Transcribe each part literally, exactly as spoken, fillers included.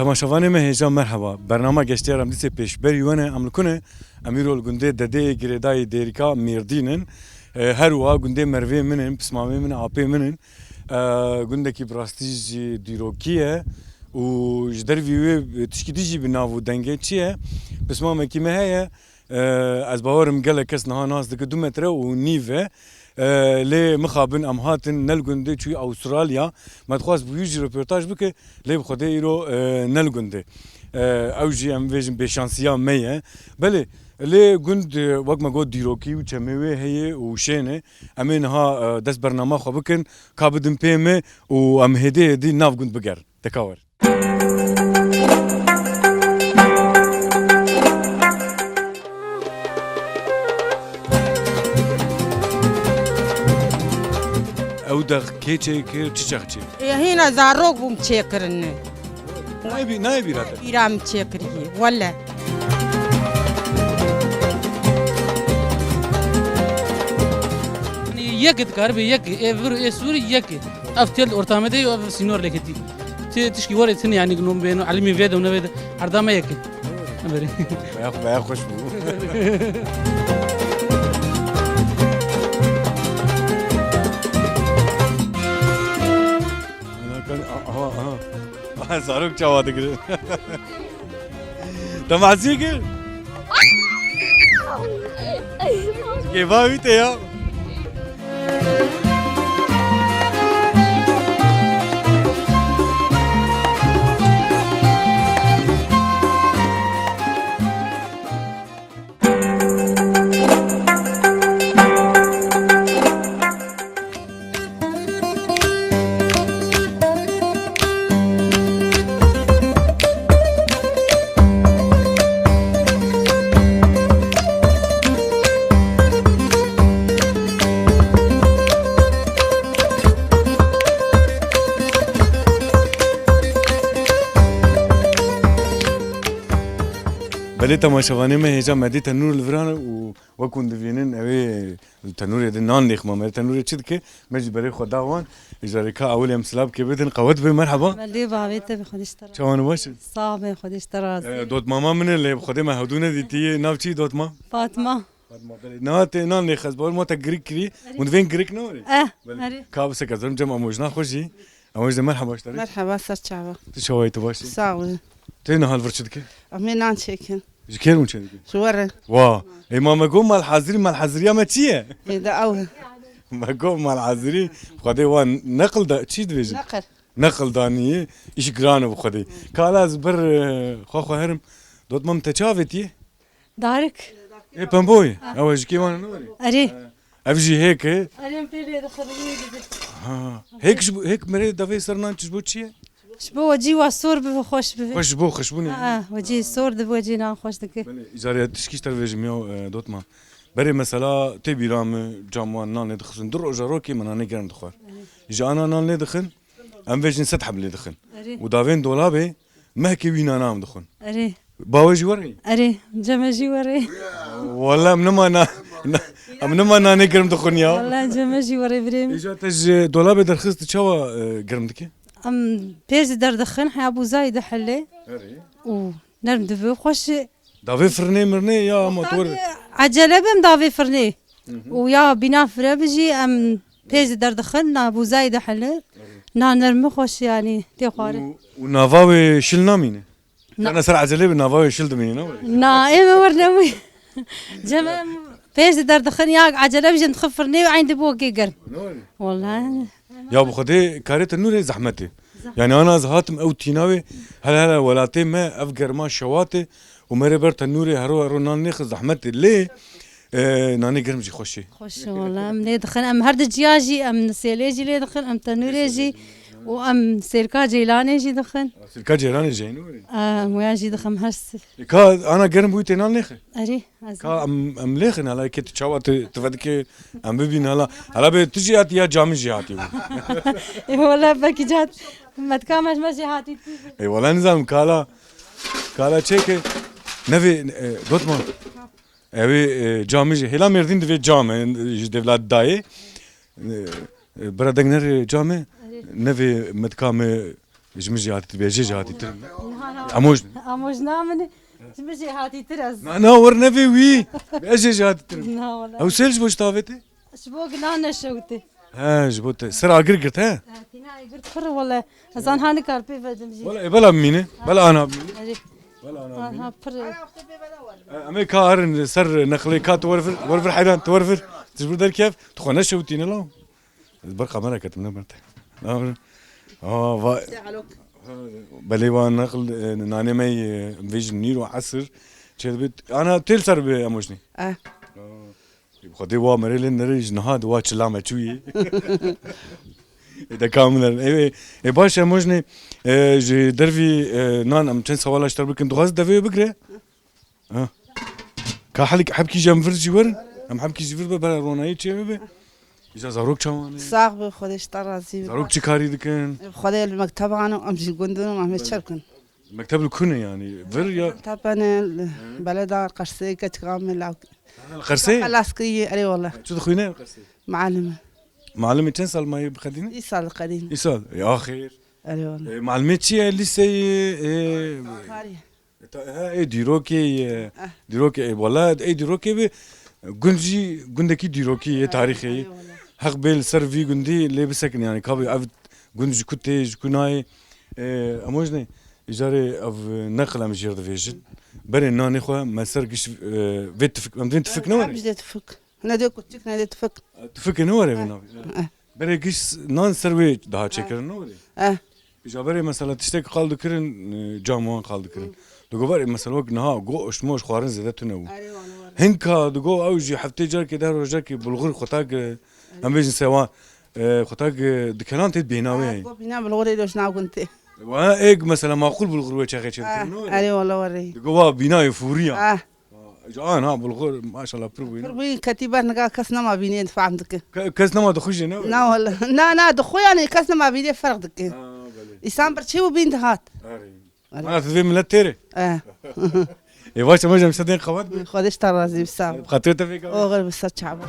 Temaşevanê me hêja merheba. Bernama Geştiya Remdîsê pêşberî we ne, em li ku ne? Em îro li gundê Dedeyê Girêdayî Dêrika Mêrdîn in. E, her wiha gundê mervê min in, pismamê min, apê min in. E, gundekî bi rastî jî dîrokî ye û ji dervî wê tişkî dî jî bi nav û dengê çi ye? Pismamekî me heye. Eee, ez bawerim gelek kes niha nas dike, du metre û nîv e. Eee, lê mixabin em hatin ne li gundê çûyî Awustralya. Me dixwest bi wî jî röportaj bike, lê bi Xwedê îro, eee, ne li gundê. Eee, ew jî em bêjin bêşansiya me ye. Belê, lê gund, eee, wek me got dîrokî û çemê wê heye û şên e. Em ê niha, eee, dest bernama xwe bikin, ka bidin pê me û em hêdî hêdî nav gund bigerin. Te ka wer. Ew dex kê çêkir, çi çex çê? Ê, hîna zarok bûm çêkirin. Nayê bî-, nayê bîra te? Bîra min çêkiriye, wele. Yek dikaribe yek, ê vir ê sûrî yek. Ev tel ortamê de, ev sînor lêketî. Ti tişkî warê tune, yanî, nom bêno, elimî vê de û ne vê de. Herda me yek. Berê. Baya, baya xweş bû. Aha, aha. Aha, zarok çawa digirin. Te mazî kir? Kêfa wî te ya. Belê temaşevanê me, hêja me dî tenûr li viran û wek hûn divînin, ew ê li tenûrê de nan lêxma. Me tenûrê çi dike? Me jî berê xwe da wan. Îcarê ka ewil em silav kê bidin. Qewet be, merheba. Belê bavê te bi xwe diştera. Çawan baş in? Sax be, xwe diştera. Ee, dotmama min e, lê bi Xwedê me hewdû nedîtiye. Nav çi dotma? Fatma. Fatma, belê. Niha tê nan lêxe, ez bawer ma te girik kirî. Hûn divên girik ne were? Eh, belê. Herî. Ka bi sek ez cem amojna xwe jî. Amoj de merheba ji te re. Merheba, ser çava. Tu çawayî, tu baş î? Sağ ol. Tê niha li vir çi dike? Em ê nan çêkin. Ji kê re hûn çêdikin? Ji we re. Wa. Ê ma me got malhazirî, malhaziriya me çi ye? Ê de ew. Me got malhazirî, Xwedê wan neqil da, çi dibêjin? Neqil. Neqil danî, îş giran e bi Xwedê. Ka ez bir, e, xwe xwe herim. Dotmam te çi avêtiye? Darik. Ê pemboyê. Ha. Ew ji kê wan ne were? Erê. Ev jî hêk e. Erê em pê lê dixin, wî didin. Ha. Hêk ji bo, hêk merê davê ser nan çi ji bo çi ye? Ji bo wecî wa sor bibe, xweş bibe. Xweş ji bo xweşbûnê. Ha, wecî sor dibe, wecî nan xweş dike. Belê, îcarê tişkî ji te re vêjim ya, e, dotma. Berê mesela tê bîra min, cam wan nan lê dixin. Du roja rokê me nanê germ dixwar. Ji ana nan lê dixin, em vêjin sed heb lê dixin. Erê. Û davên dolabê mehkê wî nana em dixwin. Erê. Bawe jî were? Erê, ceme jî were. Wala em nima na, na, em nima nanê germ dixwin ya. Wala ceme jî were birê min. Îja te ji dolabê derxist çawa, e, germ dike? Em pêz derdixin, heya bûzayî dihile. Erê. Û nerm dibe, xweş. Davê firnê mirnê ya ama tu were? Ecele bim davê firnê. Hı hı. Û ya bîna fire bijî em pêz derdixin, na bûzayî dihile. Erê. Na nermi xweş yanî tê xwarin. Û, û nava wê şil namîne? Na. Kana ser ecelê bi nava wê şil dimîne, ne were? Na, ê me wer nebûye. Cem em pêz derdixin ya ecele bijî em dixin firnê û eyn dibe wekê germ. Ne were? Wallahî. Ya bi Xwedê karê tenûrê zehmet e. Zehmet. Yani ana ez hatim ew tîna wê, hele hele welatê me ev germa şewat e û merê ber tenûrê hero hero nan nêxin zehmet e. Lê, e, nanê germ jî xweş e. Xweş e wala. Em lê dixin, em her di ciya jî, em nisêlê jî lê dixin, em tenûrê jî û em sêrka ceylanê jî dixin. Sêrka ceylanê jî heyî were? Em waya jî dixin her s- E, ka ana germ bûyî tê nan nêxin? Erê. Ez Ka em, em lêxin hala, kê tu çawa tu, tu vedikê em bibîn hala. Hala bê tu jî hatî ya camî jî hatî bû. Ê wala belkî cat metka me ji me jî hatî tu. Ê wala nizanim kala, kala çêke nevê, e, dotma. Evê, e, camî jî hêla Mêrdîn divê cam e, ji devlet dayê. E, e, bira deng nere cam e. Erê. Nevê metka me Ji min jêhatîtir be, ez jê jêhatîtir im. Na, na. Emo ji Emo ji na min e. Ji min jêhatîtir ez. Na, na, wer nebe wî. Ez jê jêhatîtir im. Na, wala. Ew sel ji bo ji tavê te? Ji bo gilan neşewitê. He, ji bo te. Ser agir girt, he? He, tîna agir pir wala. Ez an hani kar pê vedim jî. Wala, e, bela bimîne. Bela ana bimîne. Erê. Bela ana bimîne. Aha, pir. E, em ê ka herin ser nexlê ka tu wer vir, wer vir heyran, tu wer vir. Tu ji vir derkev, tu xwe neşewitîne la. Ez ber kamera ketim, ne ber te. Aa, va- Belê wa nexl, e, nanê me, e, vê ji nîr û esir çêdibit. Ana têl ser bi Emojnî. Eh. Aa, bi Xwedê wa merê lê nerê ji niha di wa çila me çûyê. Ê de kamil erin. Ê, ê, ê baş Emojnî, e, ji dervî, e, nan em çend sewala ji te bikin. Dixwazî devê wê bigire? Ha. Ka helik-, hebkî ji em vir jî werin. Em hebkî ji vir be, bera ronayî çê bibe. Îja zarok çawan e? Sax be, Xwedê ji te razî be. Zarok çi karî dikin? Xwedê li mekteb an, em jî gund in, em ê çi bikin? Mekteb li ku ne yanî? Vir ya? Mekteb ne, li Hı. beleda Qersê, keçika me law. Ha, li Qersê? Xelas kiriye, erê wala. Çi dixwîne li Qersê? Muallim e. Muallimê çend sal mayê bixedîne? Îsal dixedîne. Îsal. Ya xêr. Erê wala. E, muallimê çi ye? Lîseyê, e, Karî. Ta-, he, ê dîrokê ye, Eh. dîrokê, ê, wala, ê dîrokê bi gund jî, gundekî dîrokî ye, Eh, tarîxê ye. Eyvallah. Heq bê li ser vî gundî lê bisekin, yani, kabî ev gund ji ku tê, ji ku nayê. E, em wajne, îcarê ev neqil em jêr divêjin. Berê nanê xwe me ser giş, e, vê tifik, em divên tifik ne were? Em jî dê tifik. Ne dê kuçik, ne dê tifik. Tifik ne were vê Eh. navê? Eh. Berê giş nan ser wê daha Eh. çêkirin ne were? Eh. Îja berê mesela tiştek qal dikirin, e, cam wan qal dikirin. Hı. Digo berê mesela wek niha goş moş xwarin zêde tune bû. Erê, wan, wan. Hinka digo ew jî heftê carkê deh roj carkê bulgur xwe tak, e, em bêjin sewa, e, xwe tak, e, dikenan tê bêhna wê. Ha, heye. Go bîna bulgurê doş nav gund tê. Wa ek mesela maqul bulgur wê çaxê çê Ha, dikirin, ne were? Erê, wala were. Digo wa bîna yê fûriya. Ha. Ji an ha bulgur maşallah pir bûyî. Pir bûyî, ketî ber niga kes nema bînê, fehm dike. Ke-, kes nema dixwî jê ne? Na wala. Na, na, dixwe yani kes nema bînê ferq dike. Ha, belê. Îsan bir çi û bîn dihat. Erê. Erê. Mana tu vê millet têre. Eh. Ê baş te, hocam, şedên xebat bi. Xwedê ji te razî bi, sağ ol. Xatirê te vê gavê. Oxir bi ser çava.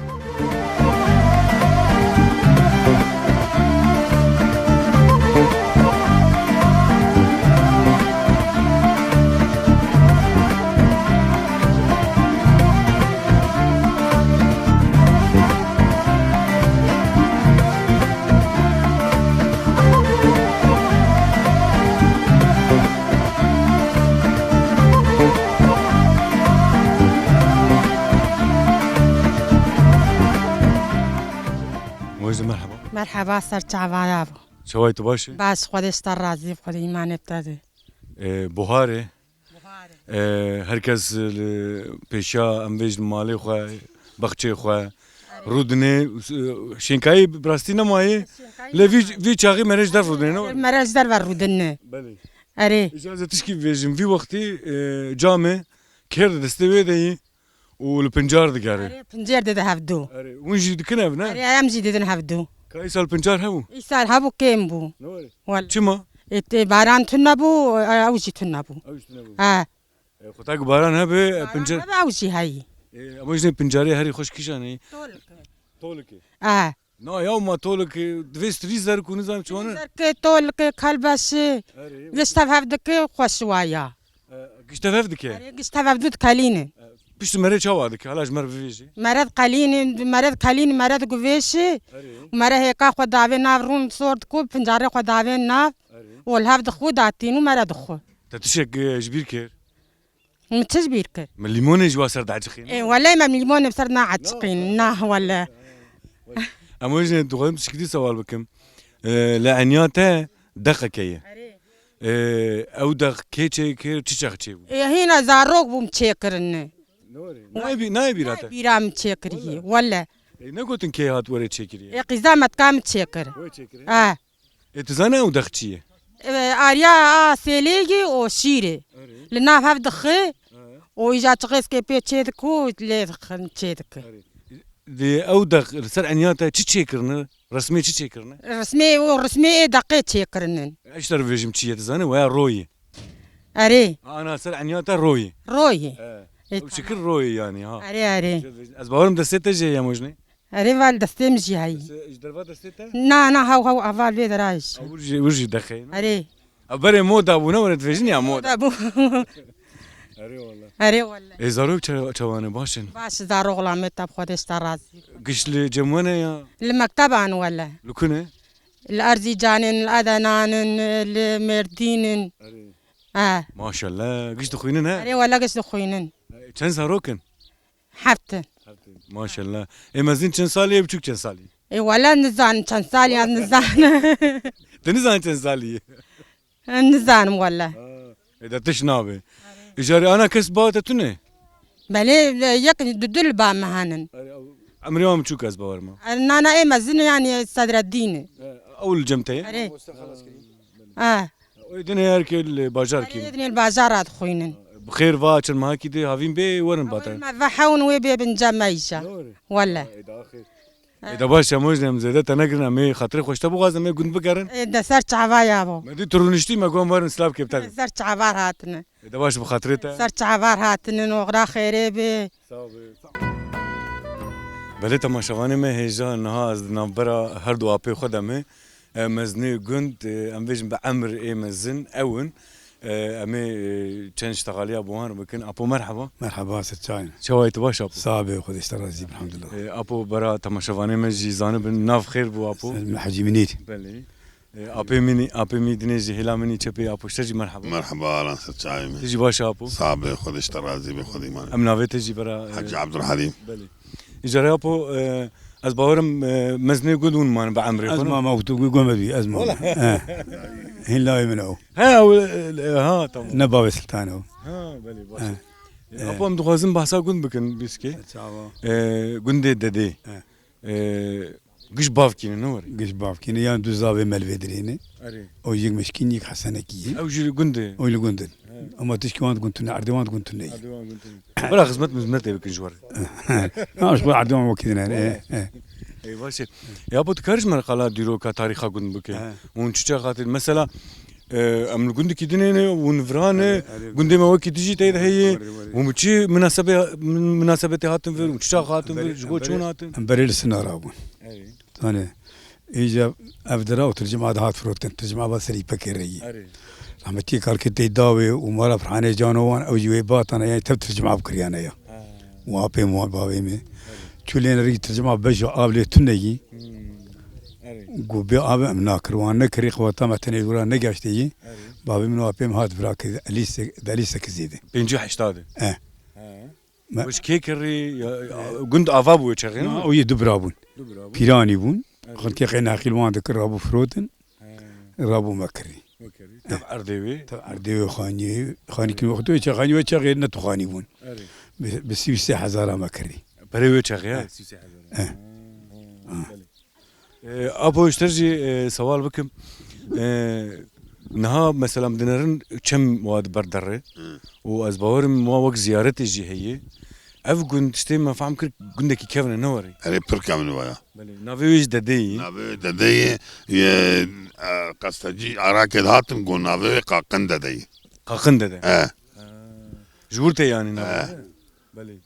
Mojde, merhaba. Merhaba, ser çavaya bo. Çaway tu baş e? Baş, Xwedê ji te razî, Xwedê îmanê te de. Ee, buhar e. Ee, her kes li pêşiya em vêjin malê xwe, bexçê xwe, rûdinê, e, şênkayî bi rastî nemayê. Lê vî, vî çaxî merê ji derv rûdinê, ne? Merê ji derve rûdinê. Belê. Erê. Îca ez ê tişkî bibêjim. Vî wextî, e, cam e, kêr di destê wê de yî û li pincar digere. Erê, pincar dide hevdu. Erê, hûn jî dikin ev, ne? Erê, em jî didin hevdu. Ka îsal pincar hebû? Îsal hebû, kêm bû. Ne were? Wele. Çima? Ê, tê baran tune bû, e, ew jî tune bû. Ew jî tune bû. Ha. E, xwe tak baran hebe, e, Baran pincar. Hebe, ew jî heyî. E, ama jine pincarê herî xweş kîjan e? Tolike. Tolike. Ha. Na ya ma tolike, divê strî zerk û nizam çi wane? Zerke, tolike, kelbeşi. Erê. Giş tev hev dike, xweş waya. E, giş tev hev dike? Erê, giş tev hev du dikelîne. E, pişt mere çawa dike? Hala ji mer bivêjê. Mere dikelîne, mere dikelîne, mere diguvêşe. Erê. Û mere hêka xwe davê nav rûn sor diku, pincarê xwe davê nav. Erê. Û li hev dixwe datîn û mere dixwe. Te tişek, e, ji bîr kir? Min çi ji bîr kir? Min lîmonê ji wa ser dieciqîn. Ê, welê me lîmonê bi ser naeciqîn. Nah, wele. Em wê jî dixwazim tişkî dî sewal bikim. E, li enya te dexeke ye. Erê. E, ew dex kê çê kir, çi çax çê bû? Ê, hîna zarok bûm çêkirine. Ne were? Nayê bî-, nayê bîra te? Nayê bîra min çêkirî, wele. Ê, negotin kê hat were çêkirî? Ê, qîza me dika min çêkir. Were çêkirî? Ha. Ê, tu zanî ew dex çi ye? Ê, ariya a sêlê ye û şîr e. Erê. Li nav hev dixe. He. Û îja çixêskê pê çê dike û lê dixin çê dike. Erê. Lê ew dex li ser enya te çi çêkirine? Resmê çi çêkirine? Resmê û resmê ê deqê çêkirinin. Ez ji te re bêjim çi ye, tu zanî? Weya royê. Erê. Ana ser enya te royê. Royê. He. Ê, ew çi kir royê yani ha. Erê, erê. Ez bawerim destê te jê ye mojnê. Erê, val destê min jî heyî. Destê, ji derva destê te? Na, na, hew, hew, heval vê derayê jî. Ha, wir jî, wir jî dexê, ne? Erê. Ev berê moda bû, ne were dibêjin ya moda. Moda bû. Erê wele. Erê wele. Ê, zarok çe-, çawa ne, baş in? Baş, zarok la me tab Xwedê ji te razî. Giş li cem we ne ya? Li mekteban wele. Li ku ne? Li Erzincan in, li Adana in, li Mêrdîn in. Erê. He. Maşallah, giş dixwînin he? Erê wele giş dixwînin. Çend zarok in? Heft in. Maşallah. Ê mezin çend salî ye, biçûk çend salî? Ê wele nizanim çend salî ye, nizanim. Tu nizanin çend salî ye? Nizanim wele. Ha. Ê de tişt nabe. Îjarê ana kes ba te tune? Belê, yek du du li ba me henin. Emrê wan biçûk ez bawer ma. Nana ê mezin yani Sedreddîn e. Ew li cem te ye? Erê. Ha. Ê dinê her ke li bajar kî. Ê dinê li bajar re dixwînin. Bi xêr va çend mehekî dê havîn bê werin bate. Me ve hewn wê bê bin cem me îja. Wele. Ê da xêr. Ê da baş, em wê em zêde te negirin, em ê xatirê xweş te bixwazin, em ê gund bigerin. Ê de ser çava ya bo. Me dî tu rûniştî, me got em werin silav kê bi te. Ser çava hatine. Ê de baş, bi xatirê te. Ser çava hatinin, oxira xêrê bê. Sağ ol. Belê temaşevanê me, hêja niha ez di navbera her du apê xwe de me. E, mezinê gund, e, em bêjin bi emir ê mezin ew in. E, em ê, e, çend ji texaliya bi wan re bikin. Apo merheba. Merheba, ser çayin. Çawa yî, tu baş apo? Sax be, Xwedê ji te razî be, elhamdulillah. E, apo bera temaşevanê me jî zanibin, nav xêr bû apo. Ser me Hecî Minîr. Belê. E, apê min, apê min dinê jî hêla min î çepê apo ji te jî merheba. Merheba, Alan, ser çayin. Tu jî baş apo? Sax be, Xwedê ji te razî be, Xwedê îman. Em navê te jî bera, e, Hecî Abdulhelîm. Belê. Îcarê apo, e, ez bawerim, e, mezinê gund hûn man bi emrê xwe. Ez mama û tu gu-, gome bî, ez mama. Wala. He. Hîn lawê min ew. He, ew, e, ha, tamam. Ne bavê Siltan ew. Ha, belê, baş. He. E, apo, em dixwazin behsa gund bikin, bîskê. Çawa? E, gundê Dedê. He. E, giş bavkî ne, ne were? Giş bavkî ne, yan du zavê me li vê dirê ne. Erê. O yek Meşkîn, yek Hesenekî ye. Ew jî li gund e? O li gund in. He. Ama tişkî wan di gund tune, erdê wan di gund tune ye. Erdê wan gund tune. Bira xizmet mizmet ê bikin ji we re. Ha, ji bo erdê wan wekî din e, e, e. Ê, baş e. Ya bo, tu karî ji me re qala dîroka tarîxa gund bike. He. Hûn çi çax hatin? Mesela, e, em li gundekî din ê ne, hûn viran e, erê, erê. Gundê me wekî dijî tê de heye. Erê, erê. Hûn bi çi minasebe-, min-, minasebetê hatin vir? Hûn çi çax hatin vir? Ji bo çi hûn hatin? Em berê li Sinara bûn. Erê. Tanê, îca ev dira û tircima dihat firotin, tircima va serî pekê re yî. Erê. Rahmetî kalkê tê dawê û mala Firhanê cano wan, ew jî wê batana, yani tev tircima bikiriyane ya. Ha. Û apê min wan bavê min. Erê. Çû lê nerî tircima bejo av lê tune yî. Hmm. Erê. Gu bê av em nakir, wan nekirî, xwata me tenê dûra negaştê yî. Erê. Bavê min û apê min hat vira kir, elî se-, delî sekizê de. Pêncî heşta de. Eh. Ha. Me- Wê ji kê kirî? Ya, ya, gund ava bû wê çaxê, ne? Na, o yê du bira bûn. Du bira bûn. Pîranî bûn. Evet. Xelkê xwe nexîl wan dikir, rabû firotin. He. Rabû me kirî. Me kirî. Tev erdê wê. Tev erdê wê xaniyê. Xanî kin wextê wê çaxanî wê çaxê ne tu xanî bûn. Evet. Bi, bi sî û sê hezara me kirî. Perê wê çaxê, ha? He. Sî û sê hezara. He. Ha, ha, belê. E, apo, ji te jî, e, sewal bikim. E, niha mesela em dinerin çem wa di ber derê. Hı. Û ez bawerim wa wek ziyaretê jî heye. Ev gund, tiştê me fehm kir, gundekî kevn e, ne were? Erê, pir kevn e waya. Belê. Navê wê jî Dedê ye. Navê wê Dedê ye. Ye, e, qestecî Arakê dihatin, got navê wê Qaqin Dede ye. Qaqin Dede. He. Ha. Ji wir tê yani navê wê? He. Belê.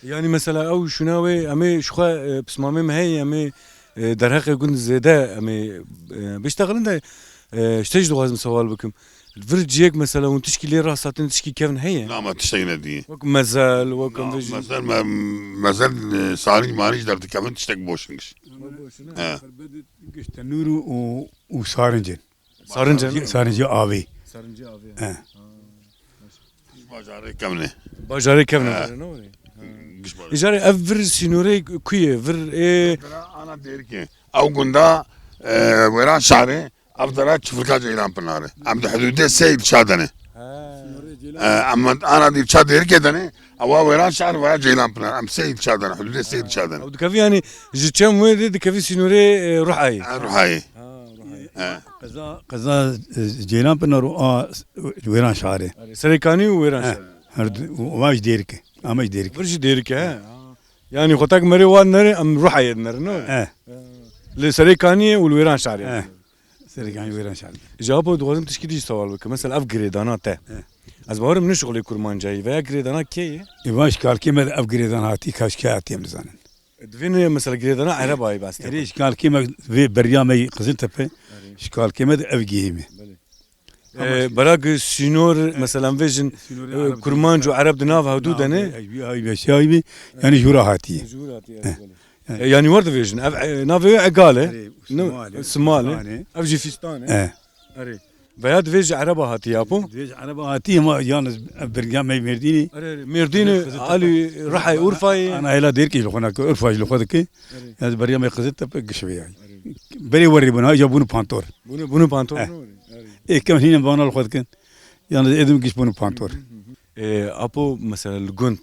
Yani mesela ew şûna wê, em ê ji xwe, e, pismamê me heye, em ê, e, derheqê gund zêde em ê, e, biştexilin de, e, ji te jî dixwazim sewal bikim. Vir ciyek mesela hûn tişkî lê rast hatin, tişkî kevn heye? Na, me tiştek nedî. Wek mezel, wek em vê jî. Na, mezel, me, mezel, e, sarî marî ji derdikevin tiştek boş in giş. He. Giş tenûr û, û sarincin. Sarincê, ne? Sarincê avê. Sarincê avê. He. Ha. Bajarê kevnê. Bajarê kevnê, he, ne were? Ha. Giş bajarê. Îcarê ev vir sînorê ku ye? Vir ê... Ana Dêrikê. Ew gunda, e, Wêran Şarê, ev dera çifirka Ceylan Pinarê. Em di hudûdê sê îlça de ne. Ha. E, em ana dî ça Dêrikê de ne. Ewa Wêran Şar, waya Ceylan Pinar. Em sê îlça de ne, hudûdê sê îlça de ne. Ew dikevî, yani ji çem wê de dikevî sînorê, e, Ruhayê. Ha, Ruhayê. Ha, Ruhayê. He. Qeza, qeza, e, Ceylan Pinar û a Wêran Şarê. Erê, Serêkanî û Wêran Şarê. He. Her du, û, û va ji Dêrikê. Ama ji Dêrikê. Vir ji Dêrikê, he. Ha. Yani xwe tak merê wan nere, em Ruhayê dinere, ne? He. Ha. Li Serêkaniyê û li Wêran Şarê. He. Serêkanî Wêran Şarê. Ji apo dixwazim tişkî dî jî sewal bikim. Mesela ev girêdana te. He. Ez bawerim ne şixulê kurmancayî veya girêdana kê ye? Ê, van ji kalkê me de ev girêdan hatî, ka ji kê hatî em nizanin. Divê ne mesela girêdana Erebayî behs kir. Erê, ji kalkê me vê beriya me yî Qiziltepe, erê, ji kalkê me de ev gihê me. Belê. E, berak sînor, mesela vêjin, e, kurmanc û ereb di nav hevdû de ne? Ay, ay, ay, ay, yani jûra hatiye. Jûra hatiye, evet, evet. E, yani wer divêjin, ev, e, navê wê Egal e. Erê, ne, Simal e. Simal e. Simal e. Ev jî Fîstan e. E. Erê. Veya divêjî Ereba hatiye, apo? Divêjî Ereba hatiye, ma yalnız ev birga me Mêrdînî. Erê, erê. Mêrdînî, Xizir Alî, Tepe. Rihayê, Urfayê. Ana hela Dêrkê ji xwe nake, Urfa ji xwe dike. Erê. Ez beriya me Xizir Tepe giş ve yani. Erê. Berê werê buna, ya bunu pantor. Bunu, bunu pantor. Eh. Ne werê? Erê. Ê kem hîne bana li xwe dikin. Yalnız êdim giş bunu pantor. E, apo, mesela li gund,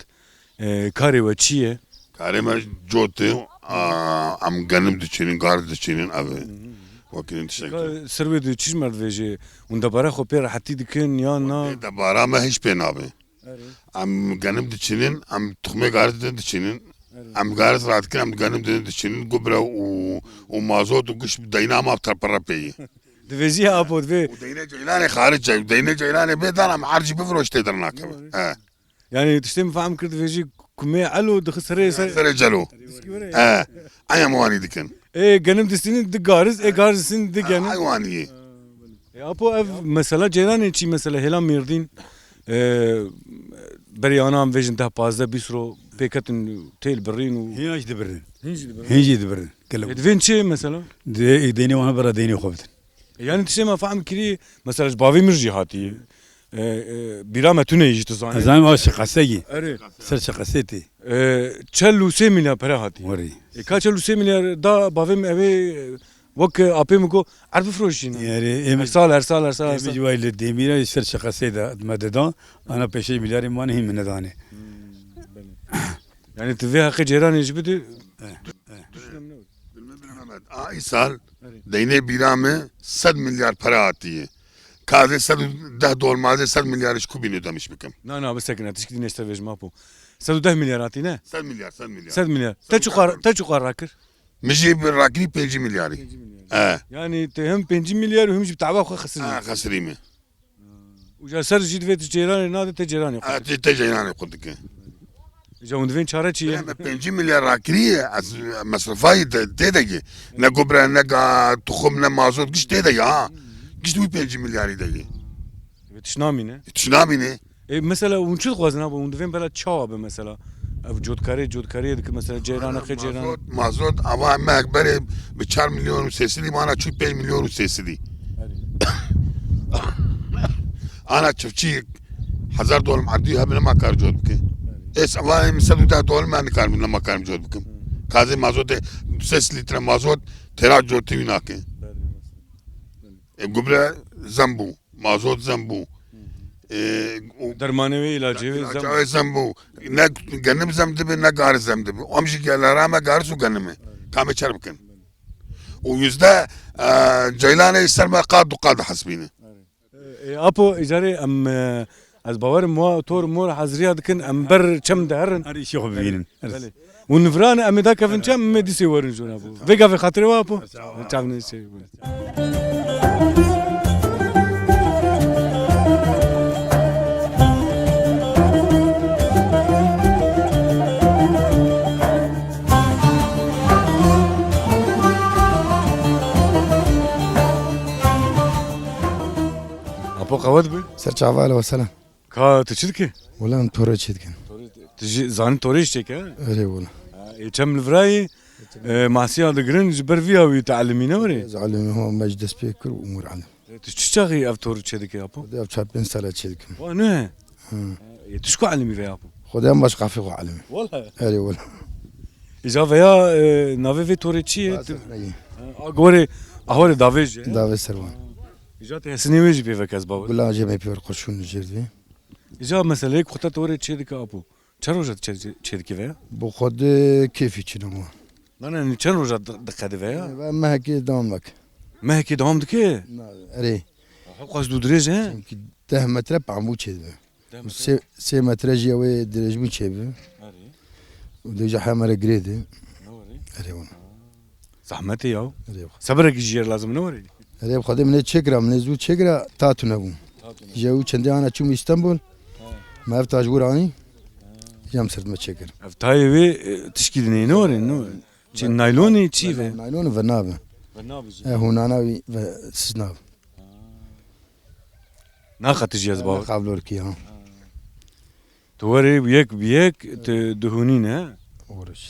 e, karê we çi ye? Karê me cot e, a, em genim diçînin, gar diçînin, ev e. Wekî tiştek. Ka ser wê di çi ji me re divêjê? Hûn debara xwe pê rehetî dikin ya na? Debara me hiç pê nabe. Erê. Em genim diçînin, em tuxmê garit din diçînin. Erê. Em garit radikin, em genim din diçînin, gubre û, û mazot û giş deyna ma terpere pê ye. Divêjî apo divê. Û deyne ceylanê xaric e, deyne ceylanê bê dan em her jî bifiroş tê dernakeve. Erê. He. Yani tiştê min fehm kir, divêjî kumê elo dixi serê ser. Serê celo. Diskî were. He. Aya me wanî dikin. Ê genim distînin di gariz, ê gariz distînin di genim. Ay wanî. E, apo ev mesela ceyranê çi mesela hêla Mêrdîn, e, berê ana em vêjin deh pazdeh bîst ro pêketin têl birîn û. Hîn jî dibirin. Hîn jî dibirin. Hîn jî dibirin. Gelek. E, divên çi mesela? Dê-, deynê wana bera deynê xwe bidin. E, yani tiştê me fehm kirî, mesela ji bavê min jî hatiye. E, e, bîra me tune yî jî tu zanî. Ez zanim a şiqesegî. Erê. Ser şiqesetê. E, çel û sê milyar pere hatiye. Werî. E, ka çel û sê milyar da bavê min evê, e, wek, e, apê min got, erd bifroşîne. Erê, em Her sal, her sal, her sal, her em sal. Ji wayî li demîra ser şiqesê de me dida. Ana pêşê milyarê mane hîn min nedane. Hmm, belê. Yani tu vê heqê ceyranê jî bidî. Eh, eh. Bilme, bilme, Mehmet. A, îsal Erê. Deynê bîra me sed milyar pere hatiye. Ka ez ê sed û deh dolma, ez ê sed milyar ji ku bînê demiş bikim? Na, na, bisekine, tişkî dî nêşte vêjim apo. Sed û deh milyar hatî ne? Sed milyar, sed milyar. Sed milyar. Te çuqa, te çuqa rakir? Min jî bi rakirî pêncî milyarî. Pêncî milyar. E. Yani te hem pêncî milyar û hem jî bi tava xwe xesirî. Ha, xesirî me. Û ji ser jî divê tu ceyranê nade te ceyranê xwe. Ha, te, te ceyranê xwe dike. Îca hûn divên çare çi ye? Bira me pêncî milyar rakirî ye, ez mesrefayî te, tê de ye. Ne gubre, ne ga, tuxum, ne mazot, giş tê de ye ha. Giş wî pêncî milyarî de ye. Ve tişt namîne. E, tişt namîne. E, mesela hûn çi dixwazin abi? Hûn divên bela çawa be mesela? Ev cotkarê, cotkarê dike mesela ceyran, Ana, xê ceyran. Mazot, mazot, ava me berê bi çar milyon û sê sedî, mana çû pênc milyon û sê sedî. Ana çiftçî hezar dolar erdî hebine ma kar cot bike. Ês ava em sed û deh dolar me nikarim nema karim cot bikim. Kazê mazotê du sed litre mazot tera cotî wî nake. E, gubre zembû, mazot zembû. E, û Dermanê wê, ilacê wê, ilaca zembû. Wê zembû. Ne genim zem dibe, ne gar zem dibe. Em jî gelera me garis û genim e. Kamê çer bikin. Û yüzde, e, ceylanê ser me qat du qat hesbîne. E, apo, îcarê em, e, ez bawerim wa tor mor haziriya dikin, em ber çem diherin. Her îşê xwe bibînin. Belê. Û nivran em ê dakevin çem, em ê dîsê werin jona bo. Vê gavê xatirê wa apo. Çavnê şey. Apo qewet bi. Ser çava, ehlen we sehlen. Ka tu çi dikî? Wela em torê çêdikin. Tu jî zanî torê jî çêke? Erê wela. Ha, ê çem li virayê, e, masiya digirin ji ber viya wî tu elimî ne werê? Ez elimî ho me ji dest pê kir û mir elim. E, tu çi çaxî ev tor çêdikî apo? Xwedê ev çar pênc sala çêdikim. Wa ne? Hı. E, tu ji ku elimî vê apo? Xwedê em baş qafê xwe elimî. Wela. Erê wela. Îca veya, e, navê vê torê çi ye? Baza neyê. Ha, a gorê, a horê davê jî. Davê ser wan. Îca tê hesinê wê jî pê veke ez bawer. Gula jê me pê ver qurşûn jêr divê. Îca meseleyê ku xwe te torê çêdike apo. Çend roja çê, çêdike veya? Bi xwe de kêfî çin ama. Na, na, çend roja di-, diqede veya? Ve mehekê dewam dak. Mehekê dewam dike? Na, erê. Aha, qas dû dirêj e? Çünkü deh metre pambû çêdibe. Deh metre. Sê, sê metre jî ew ê dirêjbûn çêbibe. Erê. Û dêja hemere girê de. Ne werê? Erê wan. Zehmet e ya. Erê. Sebirekî jî yê lazim ne werê? Erê, Xwedê min ê çêkira, min ê zû çêkira, ta tune bû. Ta tune. Ji ew çendê ana çûm Îstanbul. Ha. Me ev ta ji wir anî. Ha. Jam sert me çêkir. Ev tayê wê, e, tişkî dinê ne werê, ne werê? Çi, naylonî çi ve? Naylonî ve nabe. Ve nabe jî. E, hûnana wî ve siz nabe. Ha. Na qetijî ez bawer. Qavlorkî ha. Tu werê bi yek bi yek tu dihûnî ne? Oruç.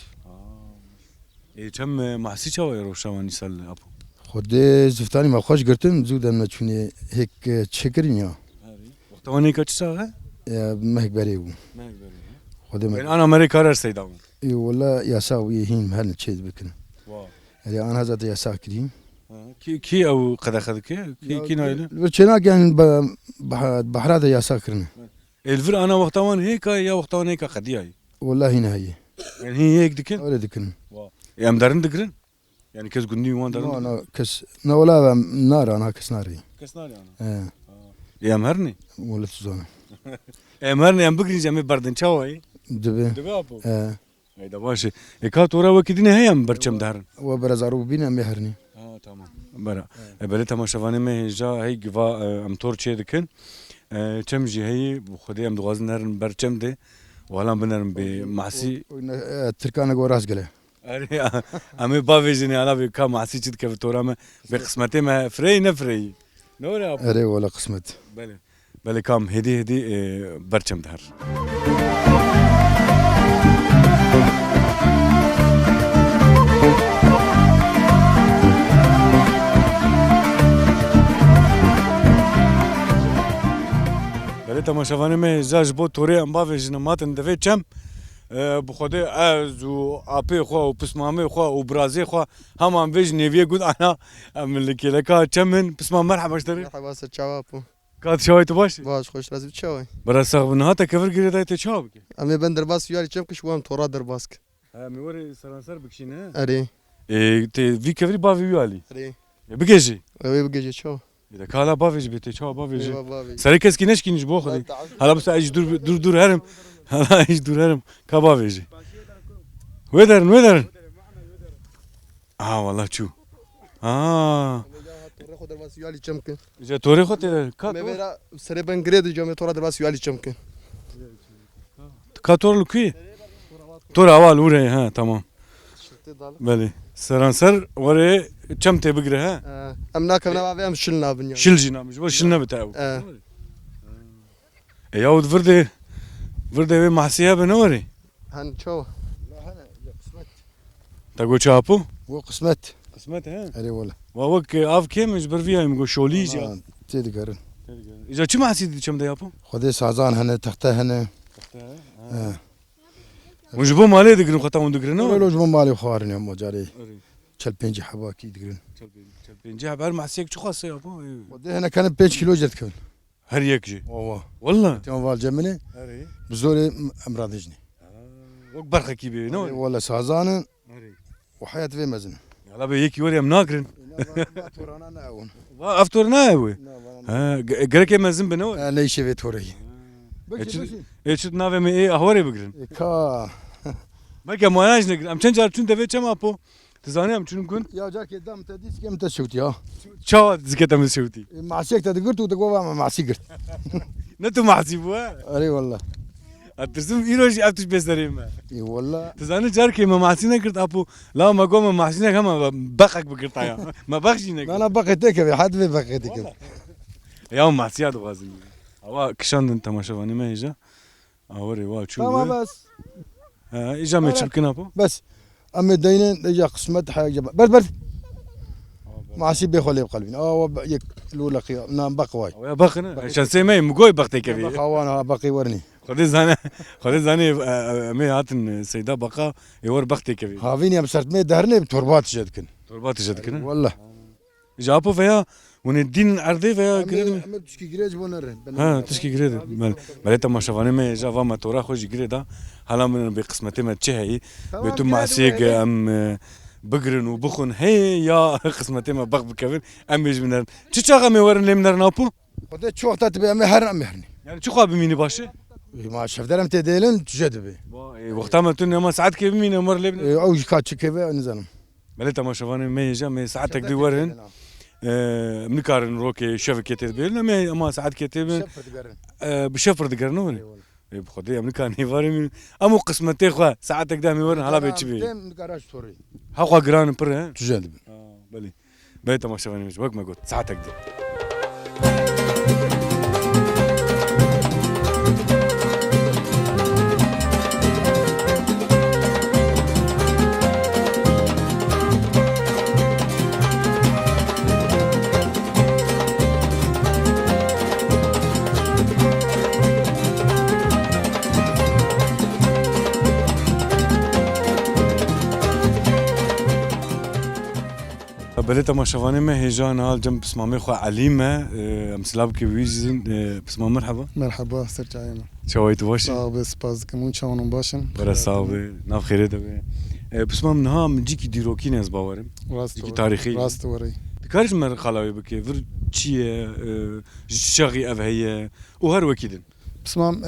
Ê çem, e, mahsî çawa ye rewşa wan îsal apo? Xwedê ziftanî me xweş girtin, zû dem me çûnê hêk, e, çêkirin ya. Wexta wan hêka çi sax e? E, mehek berê bû. Mehek berê, he? Xwedê me. Yani ana merê kar er seyda bû. Ê wela yasa wî hîn her çê dibikin. Wa. Erê an heza te yasa kirî. Ha, kî, kî ew qedexe dike? Kî, ya, kî nayêne? Li vir çênake yani be-, beha-, behra de yasa kirine. Ê li vir ana wexta wan hêka ya wexta wan hêka qediyayî? Wela hîn heye. Yani hîn yek dikin? Öyle dikin. Wa. Ê em derin digirin? Yani kes gundî wan derin digirin? Na, na, kes, na wela em nare, ana kes nare. Kes nare ana? He. Ha. Ê em herne? Wela tu zane. Ê em herne em bigrin jî em ê berdin çawa yî? Dibe. Dibe apo? He. Heyda baş e. Ê ka tora wekî dîne heye em ber çem diherin? We berezaro bibîne em ê herinî. Ha, tamam. Bera. E, belê temaşevanê me hêja hey giva, e, em tor çê dikin. E, çem jî heyî, bi Xwedê em dixwazin herin ber çem de. Walan binerin bê masî. O, o, e, Tirkana go rastgele. Erê, em ê bavêjin ya, ala bê ka masî çi dikeve tora me. Bê qismetê me fireyî ne fireyî. Ne were apo? Erê, wala qismet. Belê. Belê kam hêdî hêdî, e, ber çem diher. Belê temaşevanê me hêja ji bo torê em bavêjin em hatin devê çem. E, bi Xwedê ez û apê xwe û pismamê xwe û birazê xwe hema em vê ji nêviyê gund ana em li kêleka çem in. Pismam merheba ji te re. Merheba, ser çawa apo? Ka tu çawa yî, tu baş î? Baş, xweş, razî bi çawa yî? Bira sax bi, niha te kevir girê dayê, tê çawa bikî? Em ê ben derbas wî alî çem kir, ji bo em tora derbas kir. He, em ê werê seranser bikişîne, he? Erê. Ê, tê vî kevirî bavê wî alî? Erê. Ê, bigêjî? Ewê bigêjî çawa? Ê, de ka hala bavêjî bê, tê çawa bavêjî? Ê, va bavêjî. Serê keskî neşkînî ji bo Xwedê. Hala bisa ez ji dûr, dûr, dûr herim. Hala ez ji dûr herim. Ka bavêjî. Wê derin, wê derin. Aha, wallah çû. Ha. Torê xwe derbasî wî alî çem kin. Ji torê xwe tê de. Ka Me tor? Vera serê ben girê di, cemê tora derbasî wî alî çem kin. Ka tor li ku ye? Tor awa li wir e, ha, tamam. Şirtê dal. Belê. Seranser were çem tê bigire, ha? Ee, em nakevin ava vê em şil nabin ya. Şil jî nabin. Ji bo şil nebite ew. Ee. E, ya û vir de, vir de vê mahsî hebe ne were? Hen çawa? Te got çi apo? Wo qismet. Qismet he? Erê wele. Wa wek, e, av kêm ji ber vî ya min got şolî jî. Tê digerin. Îca çi mahsî di çem de apo? Xwedê sazan hene, texte hene. Texte he? He. Hûn ji bo malê digirin, xwe ta hûn digirin, ne? Wele ji bo malê xwarin ya mocarê. Erê. Çel pêncî hebakî digirin. Çel pêncî, çel pêncî heb her mahsiyek çi xwase apo? Xwedê hene kene pênc kîlo jê dikevin. Her yek jî? Wa wa. Walla? Tiyan val cemine. Erê. Bi zorê em radijnê. Ha, wek berxekî bê, ne? Erê, wala sazan in. Erê. Û heyat vê mezin. Yala be yekî werê em nagirin. Na, na, na, torana ne ew in. Va, ev tor ne ew e? Na, bana ne. Ha, ge-, gerek e mezin be, ne were? Ha, ne işe vê toreyî. Ha. Bikşi, e, çi, bikşi. E, çi navê me ê ahwarê bigirin? E, ka. Belke maya jî negirin. Em çend car çûn devê çem apo? Tu zanî em çûn gund? Ya carkê dem te dîs kem te şewtî ya. Çawa dizike te min şewtî? E, masiyek te digirt û te gova me masî girt. Ne tu masî bû, he? Erê wala. Ez tirsim îro jî ev tişt bê serê me. Ê wala. Tu zanî carkê me masî negirt apo, la me got me masî nek hema beqek bigirta ya. Me beq jî nekir. Na, na, beqê te kevê, hadi vê beqê te kevê. Wala. Ya masiya dixwazim. Awa kişandin temaşevanê me hêja. Awerê wa çû. Tamam, bes. He, îja me çi bikin apo? Bes. Em ê deynin, îja qismet, he, îja be-, bes, bes. Masî bê xwe lê biqelbîn. Awa be-, yek lûleqî, na, beq way. Awa ya beq ne? Beq. Şansê me, mi goy beq tê kevî. Beq hawan, ha, beqê wernî. Xwedê zane, Xwedê zane, e, e, em ê hatin, e, seyda beqa, ê wer beq tê kevî. Havîn em sertmê derinê, torba tije dikin. Torba tije dikin, he? Walla. Ji apo veya hûn ê dînin erdê veya girê de? Em ê tişkî girê ji bo nerin. Ha, tişkî girê de. Belê. Belê temaşevanê me, ji ava me tora xwe jî girê da. Hala min bê qismetê me çi heyî? Tamam, bê tu girê de masiyê were. Em, e, bigirin û bixwin. Hey ya qismetê me beq bikevin. Em ê ji min nerin. Çi çax em ê werin lê min nerin apo? Xwedê çi wexta dibe em ê herin, em ê herinê. Yani çi xwe bimînî baş e? Ê, ma şevder em tê dêlin, tije dibe. Ba, e, wexta me tu nema saetkê bimîne, em wer lê bin. E, ew jî ka çi keve, nizanim. Belê temaşevanê me hêja, me saetek dî werin. Ee, em nikarin rokê şevekê tê dibêrin, em ê, ema saetkê tê bin. Şev pir digerin. Ee, bi şev pir digerin, ne were? Eyvallah. Ê, bi Xwedê em nikarin êvarê min. Em û qismetê xwe, saetek de em ê werin, hala bê çi bê? Em nikara ji torê. Ha xwe giran in pir, he? Tije dibin. Ha, belê. Belê temaşevanê me, wek me got, saetek de. Belê temaşevanê me, hêja niha li cem pismamê xwe Elî me. Em silav bike wî jî. Pismam, merheba. Merheba, ser çavê me. Çawa yî, tu baş î? Sax be, spas dikim. Hûn çawan hûn baş in? Were sax be, nav xêrê de be. Pismam, niha min cîkî dîrokî ne, ez bawerim. Rast. Cîkî tarîxî. Rast were. Dikarî ji me re qala wê bike, vir çi ye, ji çi çaxî ev heye û her wekî din? Pismam, e,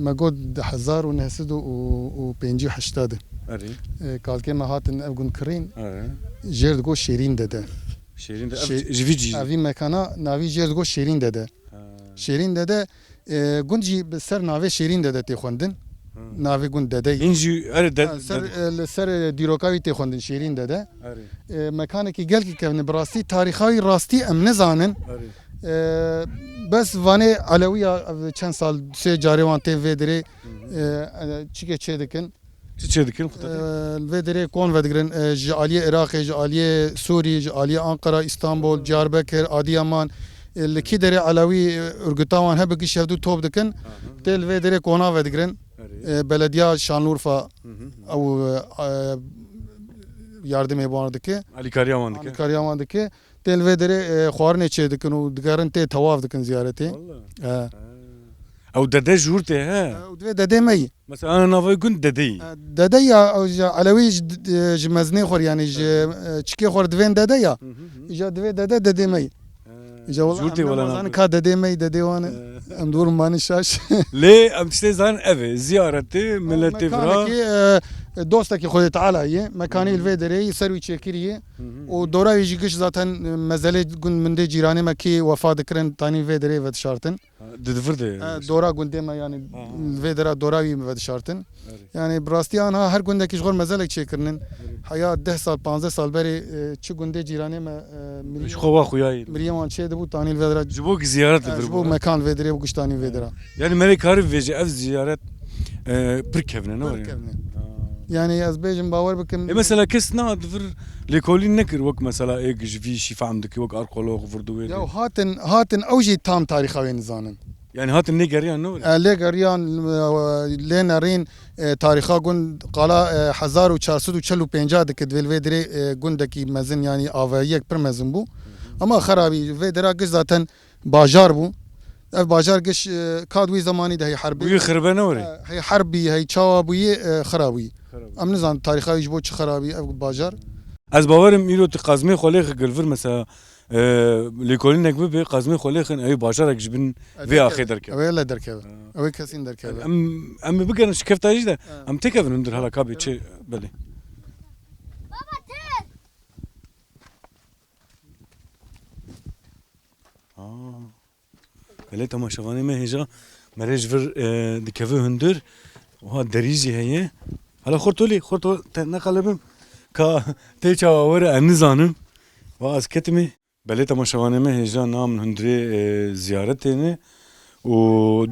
me got di hezar û neh sed û pêncî û heşt de. Erê. E, kalkê me hatin ev gund kirîn. Erê. Jêr digot Şêrîn Dede. Şêrîn Dede. Ev Şê-, ji vî cî. Evî mekana navî jêr digot Şêrîn Dede. Ha. Şêrîn Dede, e, gund jî bi ser navê Şêrîn Dede tê xwendin. Ha. Navê gund Dede ye. Hîn jî, erê, de-, Ha, ser, de- e, li ser, e, dîroka wî tê xwendin Şêrîn Dede. Erê. E, mekanekî gelkî kevne, bi rastî tarîxa wî rastî em nizanin. Erê. E, bes vanê Elewiya, ev çend sal, sê carê wan tên vê derê, Hı hı. e, e, çike çê dikin. Çi çê dikin, xwe te E, vê derê kon vedigirin, e, ji aliyê Iraqê, ji aliyê Sûrî, ji aliyê Ankara, Îstanbul, Diyarbekir, Adiyaman, e, li kî derê Elewî, e, örgüta wan hebe giş hevdû top dikin. Hı hı. Tê li vê derê kona vedigirin. Erê. E, belediya Şanlıurfa Hı hı. ew, e, yardimê wan dike. Alîkariya wan dike. Alîkariya wan dike. Tên vê derê, e, xwarinê çê dikin û digerin tê tewaf dikin ziyaretê. Walla. E. Ha. Ew dede ji hûr tê, he? E, ew divê dedê me yî. Mesela, ana navê gund Dedeyî. E, dede ya, ew ji Elewî ji, e, ji mezinê xwe, yanî ji, e, çikê xwe divên dede ya. Hı hı hı. Îja divê dede, dedê me yî. He. Îja wela Ji hûr tê em wela nemazanin navê. Ka dedê me yî, dedê wan e. He. Em dûr mani şaş. Lê em tiştê zanin ev e, ziyaretê, milletê vira. Mekanekî, e, dostekî Xwedê Teala ye. Mekanî Hı hı. li vê derê yî, ser wî çêkirî ye. Hı hı. Û dora wî jî giş zaten, e, mezelê gund min dê cîranê me kî wefa dikirin, tanî vê derê vedişartin. Ha, di, di vir de. E, dora gundê me, yanî Ha. vê dera dora wî vedişartin. Erê. Yanî bi rastî anha her gundekî ji xwe mezelek çêkirinin. Erê. Heya deh sal, panzdeh sal berê, e, çi gundê cîranê me, e, miriyê Ji xwe wa xuyayî. miriyê wan çê dibû, tanî li vê dera. Ji bo ki ziyaret E, li vir ji bo bû, he? mekan vê derê û giştanî vê dera. Yani merê karî vêje ev ziyaret, e, pir kevne, ne Pir were? kevne. Ha. Yani ez bêjim bawer bikim. E, mesela kes na di vir lêkolîn nekir wek mesela ê ji vî şî fehm dike wek arkeolog, vir di wê Ya de. hatin, hatin ew jî tam tarîxa wê nizanin. Yani hatin lê geriyan, ne were? E, lê geriyan, e, lê nerîn, e, tarîxa gund qala, e, hezar û çar sed û çel û pênc dike, divê li vê derê, e, gundekî mezin, yani avayiyek pir mezin bû. Ama xerabî vê dera giş zaten bajar bû. Ev bajar giş, e, ka di wî zemanî de hey herbê. Bûyî xiribe ne were? E, hey herbî, hey çawa bûyî, e, xirabî. Xirabî. Em nizanin tarîxa wî ji bo çi xirabî ev bajar. Ez bawerim îro tu qazmê xwe lê xi gilvir mesela, e, lêkolînek bibe, qazmê xwe lê xin, ew bajarek ji bin E, vê derkeve. axê derkeve. Ew ê le derkeve. Ha. Ew ê kesîn derkeve. Em, em ê bigerin şikefta jî de, Ha. em têkevin hundir hala ka bê çi, belê. Baba, tez. Aa. Belê temaşevanê me hêja merê ji vir, e, dikeve hundir. Wiha derî jî heye. Hala xortolî, xorto te neqelibim. Ka tê çawa were em nizanim. Wa ez ketimê. Belê temaşevanê me hêja nam hundirê, e, ziyaretê ne. Û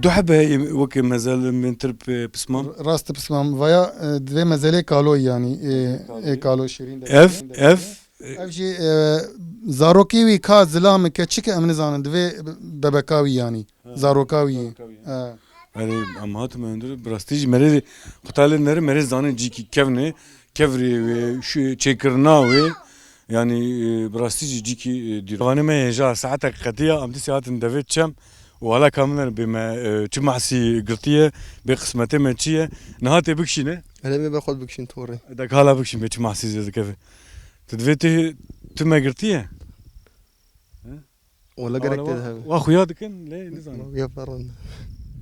du hebe heye wekî mezel bên tir pe-, pismam. Rast pismam. Vaya, e, divê mezelê kaloyî yanî, e, Kaloyî. e, kalo şirîn de Ev, şirîn de ev, Ev jî, e, zarokê wî ka zilam e, keçik e, em nizanin, divê bebeka wî yanî. Ha, Zaroka wî. zaroka wî. Ha. Erê, em hatime hundir, bi rastî jî merê qutalê neri merê zanin cîkî kevnê, kevrê wê, şu çêkirina wê, yanî, e, bi rastî jî cîkî, e, dîr. Vanê me hêja saetek qetiya, em dîsê hatin devê çem û hala ka min bê me, e, çi mahsî girtiye, bê qismetê me çi ye, niha tê bikişîne? Erê, me be xwe bikişîn torê. Dek hala bikişîn bê çi mahsî zê dikeve. Tu divê tu, tu me girtiye? He? Wala gerek Wala tê wa, de hebe. wa xuya dikin, lê nizanim. Ya ferran.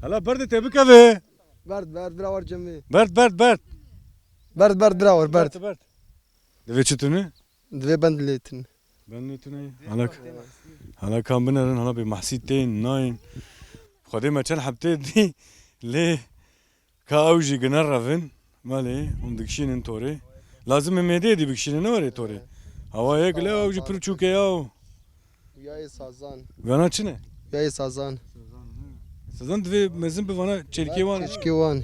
Hala berde tê bikeve. Berd, berd, bira war cemê. Berd, berd, berd. Berd, berd, bira war, berd. Berd, berd. Divê çi tune? Divê bend lê tune. Bend lê tune. Hala, hala kan binerin, hala bê mahsî tên, nayên. Xwedê me çend heb tê dî, lê Ka ew jî gine revin, malê, hûn dikişînin torê. Lazim e mêdeyê dî bikişînin, ne were torê. Hawayê gile ew jî pir çûk e ya. Yayê sazan. Vena çi ne? Yayê sazan. Sezan divê mezin bi vana çêlkê wan. Çêlkê wan.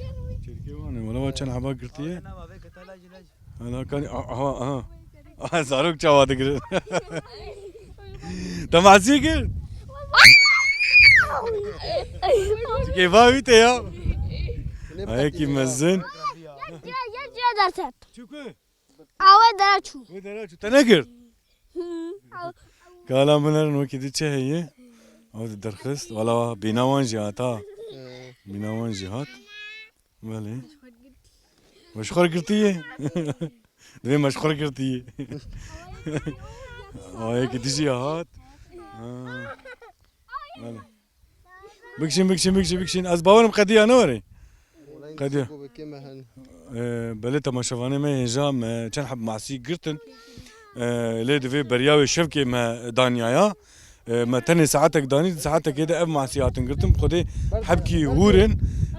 Çêlkê wan. Wala wa çend heba girtiye. Hala kanî, aha, aha. Aha, zarok çawa digirin. Te masî kir? Çêlkê va wî te ya. Ayekî mezin. Çuku? Awe dera çû. Wê dera çû. Te negirt? Hı. Kala min herin wekî di çi heye? Ew di derxist. Wala bîna wan jî hat ha. Bîna wan jî hat. Belê. Me ji xwe girtiye. Divê me ji xwe girtiye. Ayekî dijî hat. Ha. Belê. Bikişîn, bikişîn, bikişîn, bikişîn. Ez bawerim qediya ne were. Qediya. Ee, belê temaşevanê me hêja me çend heb masî girtin. Ee, lê divê beriya wê şevkê me daniyaya. Ee, me tenê saetek danî, saetekê de ev masî hatin girtin. Xwedê hebkî hûr in.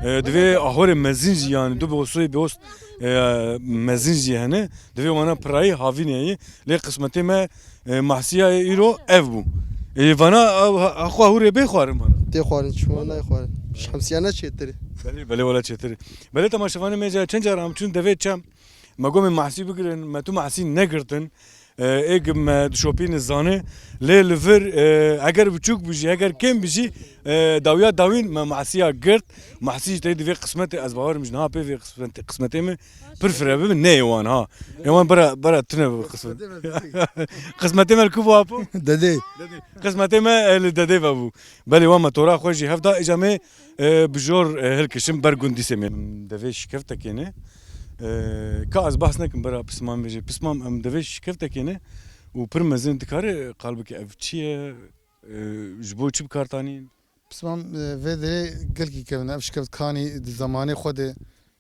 Ee, divê ahorê mezin jî, yani du bostoyê bost, ee, mezin jî hene. Divê wana pirayî havînê ye. Lê qismetê me E, mahsiya îro ev bû. E, vana, e, ha-, ha xwe hûrê bê xwarin vana. Tê xwarin, çima nayê xwarin? Ji hemsiya ne çêtir e? Belê, belê, wela çêtir e. Belê temaşevanê me ca çend cara em çûn devê çem. Me gomê mahsî bigirin, me tu mahsî negirtin. E, ê gi me dişopîne zanê. Lê li vir, e, eger biçûk bijî, eger kêm bijî, e, dawiya dawîn me mahsiya girt. Mahsî jî tey divê qismetê, ez bawerim ji niha pê vê qismetê, qismetê me pir fire bibe, neyê wan ha. Ê wan bera, bera tune bibe qismet. Qismetê me li ku bû apo? Dedê. Dedê. Qismetê me, e, li dedê ve bû. Belê wan me tora xwe jî hev da, îca me, e, bi jor, e, hilkişim ber gund dîsê me. Devê şikeftekê ne. E, ka ez behs nekim bera pisman bêje. Pisman em devê şikeftekê ne û pir mezin dikare qal bike ev çi ye? E, ji bo çi bi kar tanîn? Pismam, e, vê derê gelkî kevin. Ev şikeft kanî di zemanê xwe de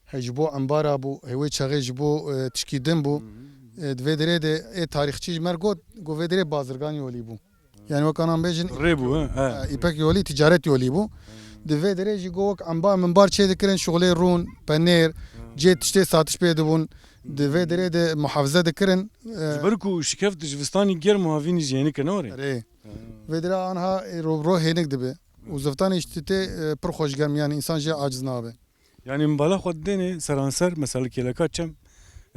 he ji bo embara bû, he wê çaxê ji bo, e, tişkî din bû. Hı hı. E, di vê derê de ê tarîxçî ji me re got, got vê derê bazirgan yolî bû. Hı. Yani wek anan bêjin, rê bû, he, he. E, îpek yolî, ticaret yolî bû. Hı. Di vê derê jî got wek embar mimbar çê dikirin, şixulê rûn, penêr, hı, cê tiştê satiş pê dibûn. Di vê derê de muhafize dikirin. E, ji ber ku şikeft di jivistanî germ û havînî jî hênik e, ne were? Erê. Hı. Vê derê anha, e, ro, ro hênik dibe. Û zivistanê jî tê, e, pir xweş germ, yani însan jê aciz nabe. Yani min bala xwe didêne seranser, mesela kêleka çem,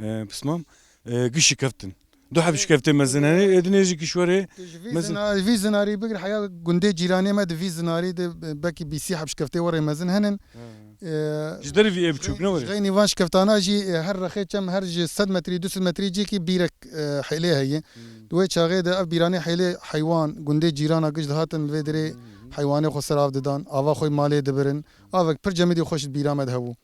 e, pismam, e, giş şikeftin. Du heb şikeftê mezin hene, ê dinê jî kişwerê. Tu ji vî mezin. Zina-, vî zinarî bigir, heya gundê cîranê me di vî zinarî de, e, belkî bîsî heb şikeftê werê mezin henin. Ha. E, ji derî vî ê biçûk ne werê? Ji xeynî van şikeftana jî, e, her rexê çem, her ji sed metrî, du sed metrî cîkî bîrek, e, hêlê heye. Hmm. Di wê çaxê de ev bîranê hêlê heywan, gundê cîrana giş dihatin li vê derê, hmm, heywanê xwe ser av didan, ava xwe malê dibirin. Avek pir cemidî xweş di bîra me de hebû.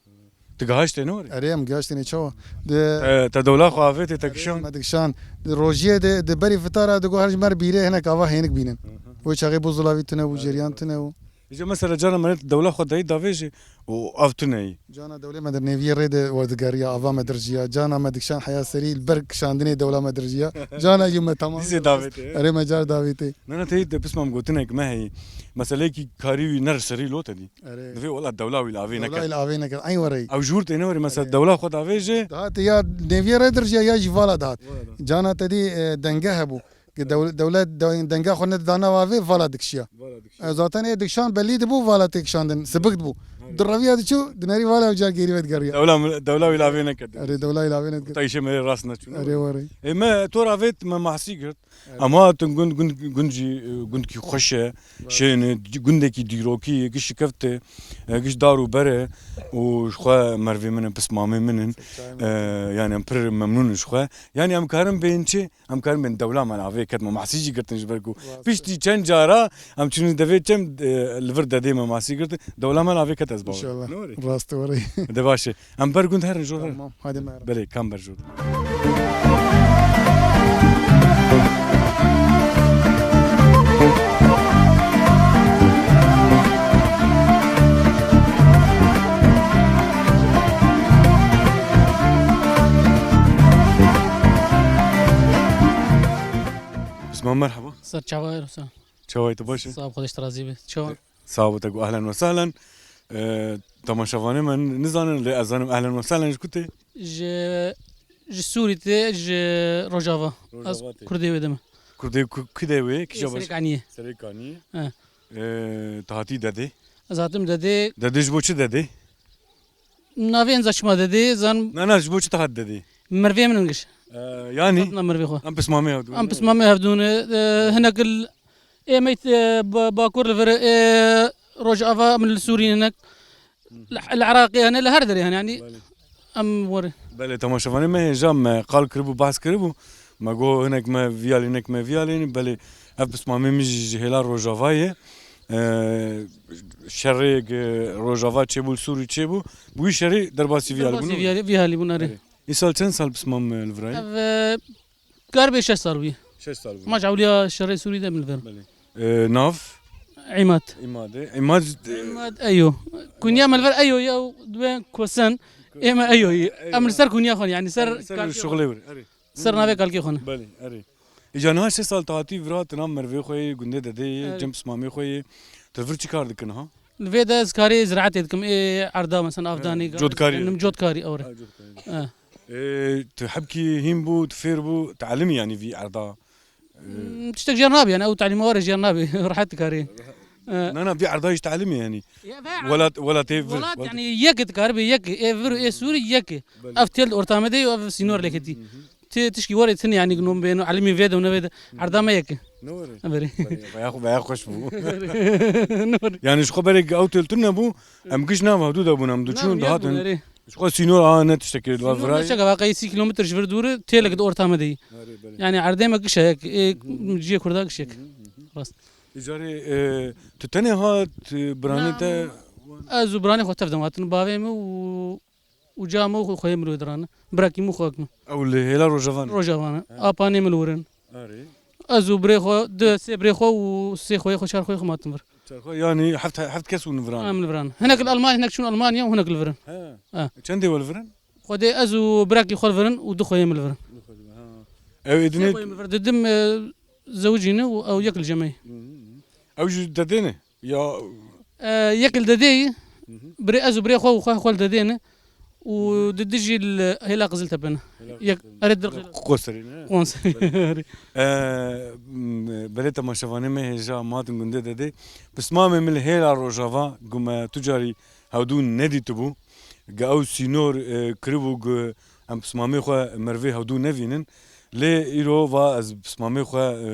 Tu gihaştê ne werê? Erê, em gihaştêne çawa? Di te, te dewla xwe avêtê, te kişand? Erê, me dikişand. Di rojiyê de, di berî fitara digot her ji me re bîrê hinek ava hênik bînin. Hı hı. Wê çaxê bû zilavî tune bû, erê, ceryan tune bû. Îca mesela cana me dewla xwe dayî davêjê û av tune yî. Cana dewlê me di nêviyê rê de werdigeriya, ava me dirjiya. Cana me dikişand heya serî, li ber kişandinê dewla me dirjiya. Cana jî me tamam. Dîsê davêtê, he? Erê, me car davêtê. Nana teyî de pismam gotinek me heyî. Meseleyekî karî wî ner serî lo te dî. Erê. Divê wela dewla wî li avê neket. Dewla wî li avê neket. Eyn wereyî. Ew ji hûr tê ne werê, mesela, erê, dewla xwe davêje. Dihat ya nêviyê rê dirjiya ya jî vala dihat. Vala dihat. Cana te dî, e, denge hebû. Ki dew-, dewlet de-, denga xwe nedida nav avê, vala dikişiya. Vala dikişiya. E, zaten ê dikişan bellî dibû, vala tê kişandin, sibik dibû. Erê. Direviya diçû, dinerî vala ew car gêrî vedigerîya. Dewla, dewla wî li avê neket. Erê, dewla wî li avê neket. Tayşê me rast neçûn. Erê, werê. E, me tor avêt, me mahsî girt. Evet. Em hatin gund, gund, gund jî, e, gundkî xweş e, şên e, gundekî dîrokî ye, gi şikeft e, e, giş dar û ber e û ji xwe mervê min in, pismamê min in. E, yani em pir memnûn in ji xwe. Yani em karin bên çi? Em karin bên dewla me navê ket me mahsî jî girtin ji ber ku piştî çend cara em çûnin devê çem, e, li vir dedê me mahsî girtin. Dewla me navê ket ez bawer. İnşallah. Ne were? Rast were. De baş e. Em ber gund herin jor herin. Tamam, hadi merhaba. Belê, kam ber jor. Pisman merhaba. Ser çava Ersan. Çawayê tu baş e? Sağ ol, Xwedê ji te razî be. Çawa? Sağ ol, te got ehlen ve sehlen. Ee, temaşevanê me nizanin, lê ez zanim ehlen ve sehlen ji ku tê? Ji, ji Sûrî tê, ji Rojava. Rojava tê. Ez Kurdê wê de me. Kurdê ku-, ku de wê? Kîja baş? Serê Kaniyê. Serê Kaniyê. He. Ee, tu hatî dedê? Ez hatim dedê. Dedê ji bo çi dedê? Navê enza çima dedê, zan Na, na, ji bo çi te hat dedê? Mervê min in giş. Ee, yani? Hatina mervê xwe. Em pismamê hevdû. Em pismamê hevdû ne. Ee, hinek il ê meyt, ee, ba-, Bakur li vir, ee, Rojava min li Sûrî hinek. Li, li Iraqê hene, li her derê hene, yani. Belê. Em were. Belê, temaşevanê me hêja me qal kiribû, behs kiribû. Me got hinek me viyalî, hinek me viyalî, belê ev pismamê min jî ji hêla Rojava ye. Ee, şerê gi Rojava çêbû, li Sûrî çêbû. Bi wî şerê derbasî viyalî bûn. Derbasî viyalî, viyalî bûn, erê. Erê. Îsal çend sal pismam, e, li virayê? Ev, e, kar bê şeş sal bûye. Şeş sal bûye. Ma ji ewliya şerê Sûrî de min li vir. Belê. Ee, nav? Îmad. Îmad e. Îmad, e, Îmad Eyo. Kunya min li vir Eyo ye û dibên Kosen. Ê me Eyo ye. Eyo. Em li ser kunya xwe, yani ser, yani ser kalkê xwe. Şuxulê wir, erê. Ser navê kalkê xwe ne. Belê, erê. Îca niha şeş sal te hatî vira, tu nav mervê xwe yê, gundê dedê yê, erê, cem pismamê xwe yê. Tu vir çi kar dikin ha? Li vê de ez karê ziraetê dikim. Ê erda mesela avdanê, he, cotkarî. Nim cotkarî, ewre. Ha, cotkarî. Ha. Ê, tu hebkî hîn bû, tu fêr bû, tu elimî yani vî erda? Hmm, tiştek jêr nabî, yani ew talîma were jêr nabî. Rehet dikarî. Rehet. Ee. Na, na, vî erda jî telimî yani. Ya, ve welat, welatê vir, welat, welat yani yek dikarî bê yek. Ê vir û ê Sûrî yek. Belê. Ev têl orta me de û ev sînor lêketî. Hı hı. Tê tişkî were tin yani gnom bêno, elimî vê de û ne vê de. Hı hı. Erda me yek. Ne were? Berê. Belê, veya xwe, veya xweş bû. Ne were. Yani ji xwe berê ew têl tune bû, em giş nav hevdû de bûn, em diçûn, dihatin. Berê. Ji xwe sînor a ne tiştekê li va virayê. Sînor ne çeka, va qey sî kilometre ji vir dûr e, têlek di orta me de yî. Erê, belê. Yani erdê me giş e, yek, ê, ciyê Kurda giş yek. Hı hı, hı hı. Rast. Îcarê, e, tu tenê hat, e, biranê te? Na, ez û biranê xwe tev de hatin. Bavê min û, û ca min û xweyê min li wê diran. Birakî min û xwek min. Ew li hêla Rojava ne? Rojava ne. Ha. Apanê min li wir in. Erê. Ez û birê xwe, du, sê birê xwe û sê xweyê xwe, çar xweyê xwe hatin vir. Çar xwe, yani heft, heft kes bûn li viran. Em li viran. Hinek li Almanya, hinek çûn Almanya û hinek li virin. He. Ha. Çendê we li virin? Xwedê ez û birakî xwe li virin û du xweyê min li virin. Du xweyê, ha. Ew êdinê. Sê xweyê min vir. Didim, e, zewicî ne û ew yek li cemê. Hı hı hı. Ew jî dedê ne? Ya. E, yek li dedê yî, hı hı, birê ez û birê xwe û xwe, xwe li dedê ne. Û di dijî li hêla Qiziltepe ne. Hêla Qiziltepe. Yek, erê, dir Qi-, Qoserê ne? Qoserê. Belê. Ee, m-, belê temaşevanê me hêja matin gundê dedê. Pismamê min li hêla Rojava, gu me tu carî hewdû nedîtibû. Ge ew sînor, e, kiribû gu em pismamê xwe mervê hewdû nevînin. Lê îro va ez pismamê xwe, e,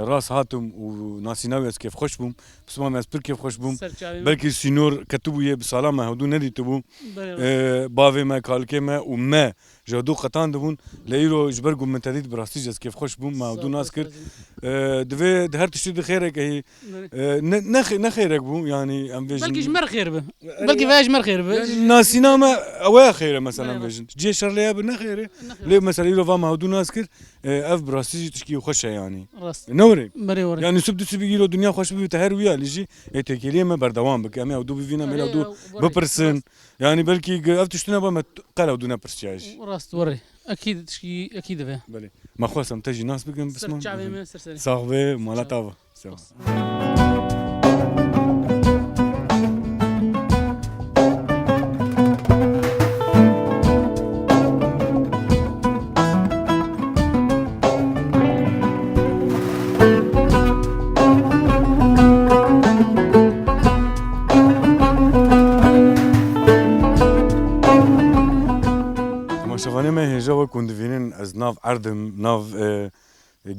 rast hatim û nasîna wî ez kêfxweş bûm. Pismamê ez pir kêfxweş bûm. Ser çavê min. Belkî sînor ketibû yê bi sala me hewdû nedîtibû. Belê, rast. Ee, bavê me, kalikê me û me ji hewdû qetandibûn. Lê îro ji ber ku min te dît bi rastî jî ez kêfxweş bûm, me hewdû nas kir. Sağ ol, sağ ol. Ee, divê di her tiştî di xêrek heyî. Belê. Ee, ne, ne xê-, ne xêrek bû, yani em vêjin. Belkî ji me re xêr bi. Erê, belkî ya, veya ji me re xêr bi. Yani nasîna me ew ya xêr e mesela, belê, em vêjin. Cihê şer lê ya bi ne xêr e. Ne xêr. Lê mesela îro va me hewdû nas kir, ee, ev bi rastî jî tişkî xweş e yani. Rast. Ne were? Berê were. Yani sib du sibî îro dinya xweş bibî te her wî alî jî, ê têkêliyê me berdewam bike. Em ê hewdû bivînin, em ê, erê, hewdû, ew, were, bipirsin. Rast. Yani belkî ge-, ev tiştine ba me t-, qel hewdû nepirsiya jî. Rast, were. Ekîd, tişkî ekîd ve. Belê. Me xwest em te jî nas bikin, ser çavê me, ser serê. Sağ be, mala te ava. Sağ ol. Temaşevanê me hêja wek hûn divînin, ez nav erd im, nav, e,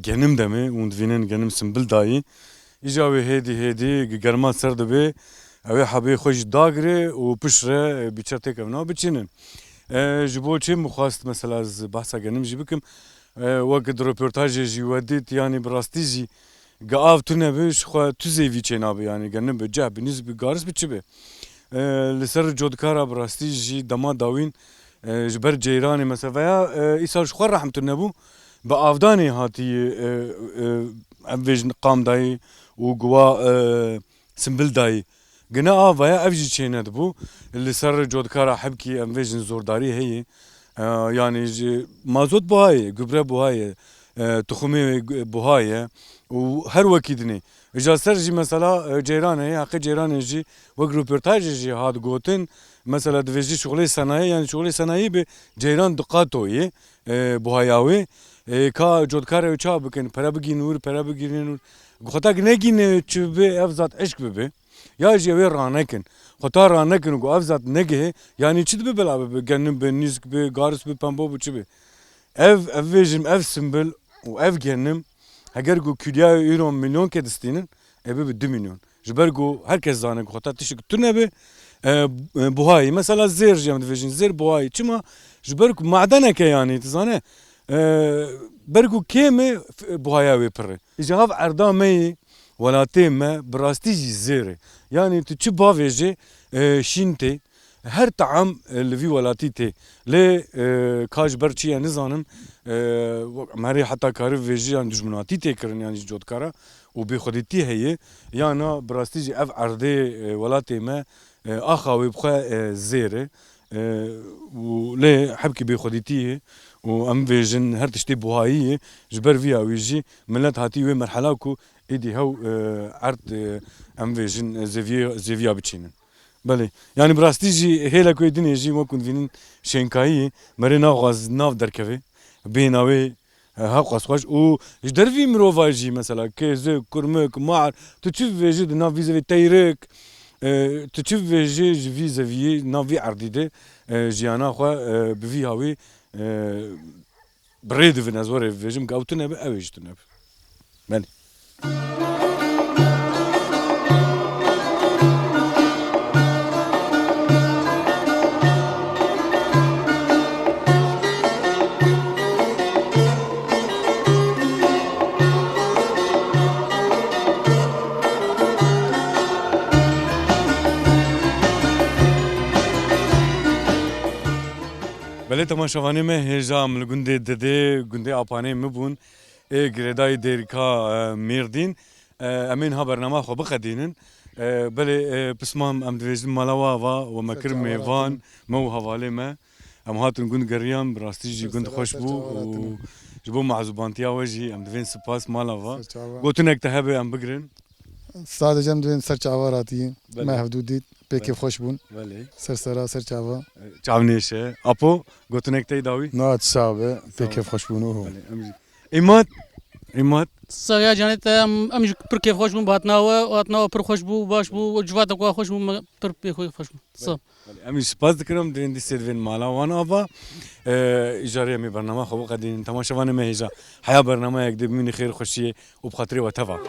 genim de me, hûn divînin genim simbil dayî. Îja wê hêdî hêdî gi germa ser dibe, ew ê hebê xwe jî dagire û piştre, e, bîçer têkevna biçînin. E, ji bo çi min xwest mesela ez behsa genim jî bikim. E, wek di röportajê jî we dît, yanî bi rastî jî ge av tune be, ji xwe tu zêvî çênabe, yanî ge nibe ceh bi nîz bi garis bi çi be. E, li ser cotkara bi rastî jî dema dawîn, e, ji ber ceyranê mesela veya, e, îsal ji xwe rehm tune bû, bi avdanê hatî, e, e, em vêjin qam dayî û guwa, e, simbil dayî. Gine ava ye, ev jî çênedibû. Li ser cotkara hebkî em vêjin zordarî heye. E, yanî ji mazot buha ye, gubre buha ye, e, tuxumê gu-, buha ye û her wekî dinê. Îja ser jî mesela, e, ceyran heye, heqê ceyranê jî wek röportajê jî hat gotin. Mesela divêjî şuxulê senayê, yanî şuxulê senayî bi ceyran diqato ye, e, buhaya wê. E, ka cotkarê wê çawa bikin, pere bigînin wir, pere bigînin wir. Xwe tak negîne çi bibe, ev zat eşk bibe. Ya jî ew ê ranekin. Xwe ta ranekin û ku ev zat negihê, yanî çi dibe bila bibe, genim be, nîsk be, garis be, pembo be, çi be. Ev, ev vêjim, ev simbil û ev genim, heger ku kîloya wê îro milyonkê distînin, ê bibe du milyon. Ji ber ku her kes zane ku xwe ta tiştek tune be, e, e, buhayî. Mesela zêr jî em dibêjin, zêr buhayî. Çima? Ji ber ku madeneke yanî, tu zane, e, ber ku kêm e, f-, buhaya wê pir e. Îja hav erda me yê, welatê me, bi rastî jî zêr e. Yanî tu çi bavêjê, e, şîn tê, her taam, e, li vî welatî tê. Lê, e, ka ji ber çi ye nizanim, e, wek merê heta kari vêjî yan dijminatî tê kirin yan jî cotkara û bêxwedîtî heye. Yana bi rastî jî ev erdê, e, welatê me, e, axa wê bi xwe, e, zêr e. E, û lê hebkî bêxwedîtî ye û em vêjin her tiştê buhayî ye. Ji ber vîya wî jî milet hatî wê merhela ku êdî hew, e, erd, e, em vêjin, e, zêviyê, zêviya biçînin. Belê. Yanî bi rastî jî hêlek wê dinê jî wekû dibînin şênkayî ye. Merê naxwaz nav derkeve. Bêhna wê, e, hewqas xweş û ji dervî mirova jî mesela kêzik, kurmik, mar, tu çi bivêjî di nav vî zevê teyrik, e, tu çi bivêjî ji vî zeviyê, nav vî erdî de, e, jiyana xwe, e, bi vî hawî, e, bi rê dibin, ez werê bibêjim, ku ew tune be, ew ê jî tune be. Belê. Belê temaşevanê me, hêja em li gundê Didê, gundê Apanê min bûn. Ê girêdayî Dêrika, e, Mêrdîn. E, em ê niha bernama xwe biqedînin. E, belê, e, pisman em dibêjin mala we ava, we me kir mêvan, me û hevalê me. Em hatin gund geriyan, bi rastî jî gund xweş bû û ji bo mehzûbantiya we jî em divên spas mala va. Gotinek te hebe em bigirin. Sadece em divên ser çava ratiyî. Belê. Me hevdû dît, pê kêf xweş bûn. Belê. Ser sera, ser çava. E, çav nêşe. Apo, gotinek te dawî? Na, tu sax be, pê kêf xweş bûn, oho. Belê, em jî. Îmat, Îmat. Saxiya canê te, em, em jî pir kêf xweş bûn, bi hatina we, hatina we pir xweş bû, baş bû, civatek we xweş bû, me pir pê xwe xweş bûn. Sağ ol. Belê, em jî spas dikin, em divên dîsê divên mala wan ava. E, îcarê em ê bernama xwe biqedînin. Temaşevanê me hêja heya bernameyek dê bimînin xêr xweşiyê û bi xatirê we teva.